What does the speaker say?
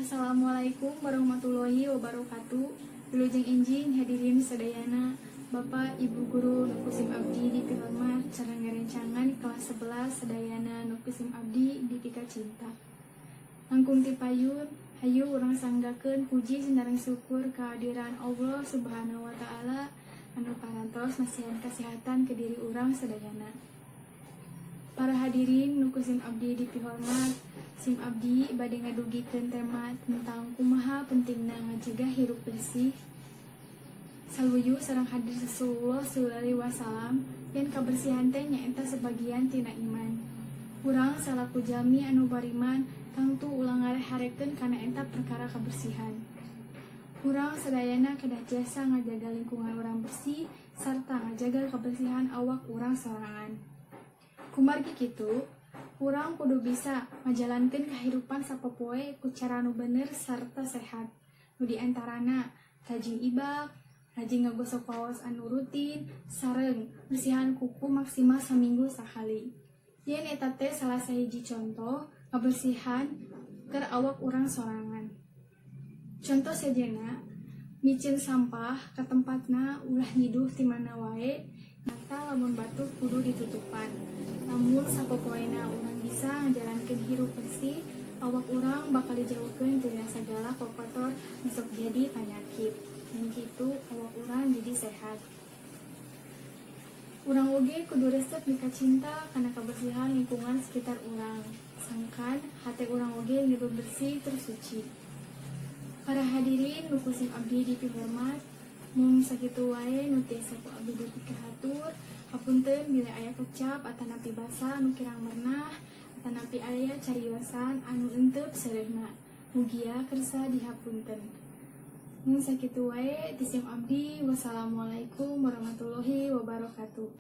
Assalamualaikum warahmatullahi wabarakatuh. Wilujeng enjing, hadirin sadayana, Bapak Ibu guru nu ku sim abdi dipihormat sareng rerencangan kelas 11 sadayana nu ku sim abdi dipikacinta. Langkung ti payun, hayu urang sanggakeun puji sareng syukur kehadiran Allah Subhanahu wa Taala anu parantos masihan kesehatan ke diri urang sadayana. Para hadirin nu ku sim abdi dipihormat, sim abdi bade ngadugikeun tema tentang kumaha pentingna ngajaga hirup bersih. Saluyu sareng hadis Rasulullah sallallahu alaihi wasallam yen kabersihan teh nyaeta sebagian tina iman. Urang salaku jalmi anu bariman tangtu ulah ngareh-harekeun kana eta perkara kebersihan. Urang sadayana kedah jasa ngajaga lingkungan urang bersih sarta ngajaga kebersihan awak urang sorangan. Kumargi kitu, urang kudu bisa ngajalankeun kahirupan sapopoe ku cara nu bener sarta sehat. Nu diantarana rajin ibak, rajin ngagosok waos anu rutin, sareng bersihan kuku maksimal saminggu sakali. Yen eta teh salah sahiji contoh ngabersihan keur awak urang sorangan. Contoh sejenna, miceun sampah ka tempatna, ulah nyiduh ti mana wae, mata lamun batuk kudu ditutupan. Lamun sapopoena urang bisa ngajalankeun hirup bersih, awak urang bakal dijauhkeun tina sagala kokotor nu sok jadi panyakit. Dan kitu awak urang jadi sehat. Urang oge kudu resep mikacinta kana kebersihan lingkungan sekitar urang. Sangkan hate urang oge ngirup bersih terus suci. Para hadirin nu ku sim abdi dipihormat, mung sakitu wae nu tiasa ku abdi dipikahatur. Hapunten bilih aya kecap atanapi basa anu kirang merenah atanapi aya cariosan anu henteu seureuhna. Mugia kersa dihapunten. Mung sakitu wae ti sim abdi. Wassalamualaikum warahmatullahi wabarakatuh.